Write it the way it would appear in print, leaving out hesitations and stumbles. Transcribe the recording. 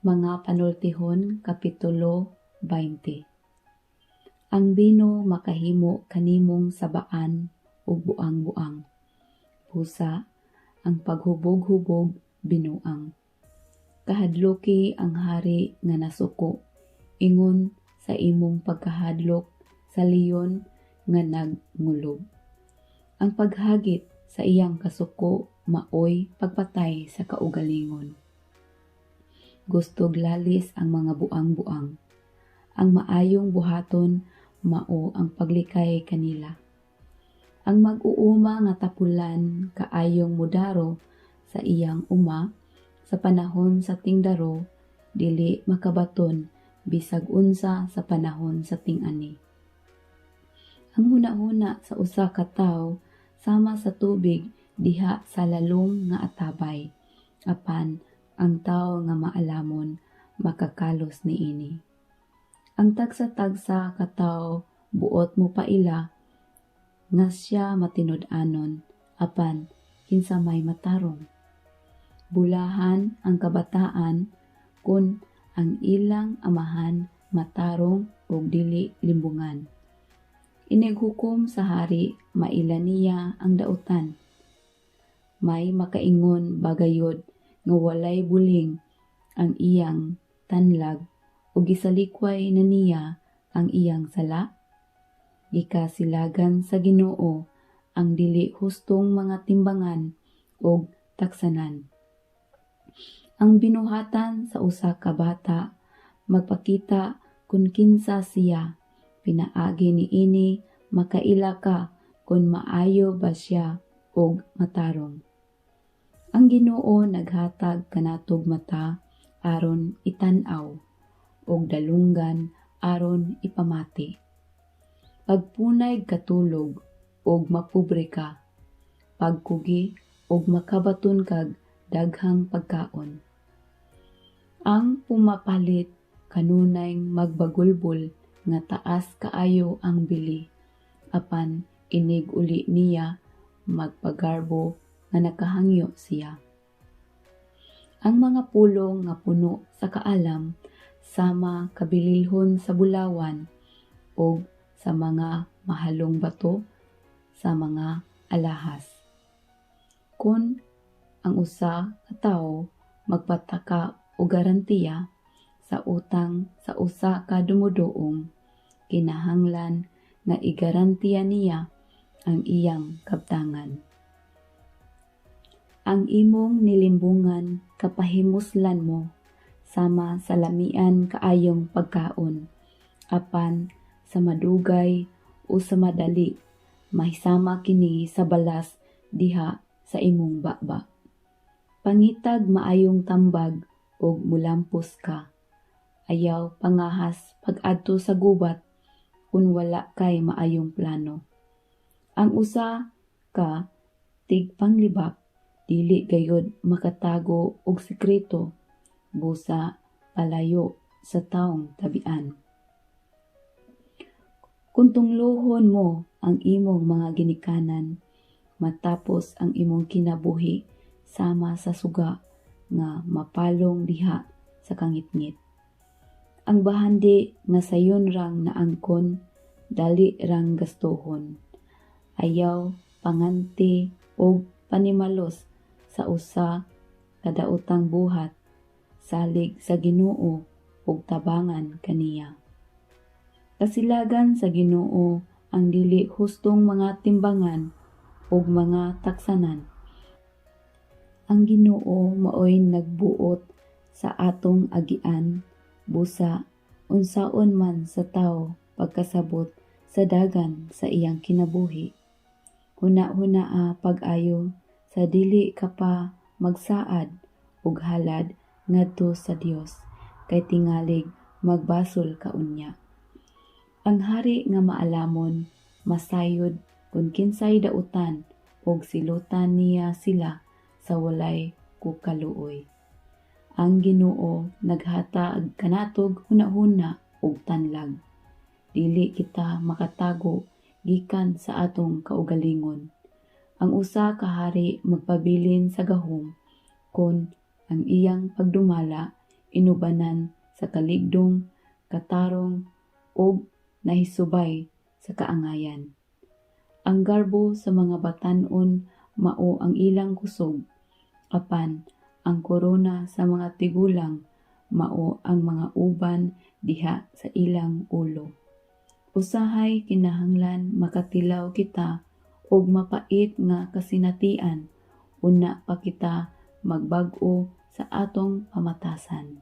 Mga Panultihon Kapitulo 20. Ang bino makahimo kanimong sabaan ug buang-buang. Busa, ang paghubog-hubog binuang. Kahadluki ang hari nga nasuko, ingon sa imong pagkahadlok sa leon nga nagngulub. Ang paghagit sa iyang kasuko maoy pagpatay sa kaugalingon. Gustog lalis ang mga buang-buang. Ang maayong buhaton mao ang paglikay kanila. Ang mag-uuma nga tapulan kaayong mudaro sa iyang uma sa panahon sa tingdaro, dili makabaton bisag unsa sa panahon sa ting-ani. Ang hunahuna sa usa ka tawo sama sa tubig diha sa lalom nga atabay, apan ang tawo nga maalamon makakalos niini. Ang tagsa-tagsa ka tawo buot mopaila nga siya matinud-anon, apan kinsa may matarong? Bulahan ang kabataan kun ang ilang amahan matarong ug dili limbungan. Inighukom sa hari, maila niya ang dautan. May makaingon ba gayud nga walay buling ang iyang tanlag ug gisalikway na niya ang iyang sala? Gikasilagan sa Ginoo ang dili hustong mga timbangan ug taksanan. Ang binuhatan sa usa ka bata magpakita kun kinsa siya. Pinaagi niini makaila ka kun maayo ba siya og matarong. Ang Ginoo naghatag kanatog mata aron itan-aw ug dalunggan aron ipamati. Pagpunayg katulog ug mapobre ka, pagkugi ug makabaton kag daghang pagkaon. Ang pumapalit kanunay magbagulbol nga taas kaayo ang bili, apan inig uli niya magpagarbo nga nakahangyo siya. Ang mga pulong nga puno sa kaalam sama kabililhon sa bulawan ug sa mga mahalong bato sa mga alahas. Kon ang usa ka tawo magpataka og garantiya sa utang sa usa ka dumuduong, kinahanglan nga igarantiya niya ang iyang kabtangan. Ang imong nilimbungan kapahimuslan mo sama sa lamian kaayong pagkaon, apan sa madugay o sa madali mahisama kini sa balas diha sa imong baba. Pangitag maayong tambag ug molampos ka. Ayaw pangahas pag-adto sa gubat kun wala kay maayong plano. Ang usa ka tigpanglibak dili gayud makatago og sekreto, busa palayo sa tawong tabian. Kung tunglohon mo ang imong mga ginikanan, matapos ang imong kinabuhi sama sa suga nga mapalong diha sa kangitngit. Ang bahandi nga sayon rang naangkon, dali rang gastuhon. Ayaw panganti og panimalos sa usa ka daotang buhat, salig sa Ginoo ug tabangan kaniya. Kasilagan sa Ginoo ang dili hustong mga timbangan ug mga taksanan. Ang Ginoo maoy nagbuot sa atong agian, busa unsaon man sa tawo pagkasabot sa dagan sa iyang kinabuhi. Huna-hunaa pag-ayo sa dili ka pa magsaad og halad ngadto sa Dios, kay tingalig magbasol ka unya. Ang hari nga maalamon masayod kung kinsay dautan ug silutan niya sila sa walay kukaluoy. Ang Ginoo naghatag kanatog hunahuna ug tanlag. Dili kita makatago gikan sa atong kaugalingon. Ang usa ka hari magpabilin sa gahom kon ang iyang pagdumala inubanan sa kaligdong, katarong ug nahisubay sa kaangayan. Ang garbo sa mga batan-on mao ang ilang kusog, apan ang korona sa mga tigulang mao ang mga uban diha sa ilang ulo. Usahay kinahanglan makatilaw kita og mapait nga kasinatian una pa kita magbag-o sa atong pamatasan.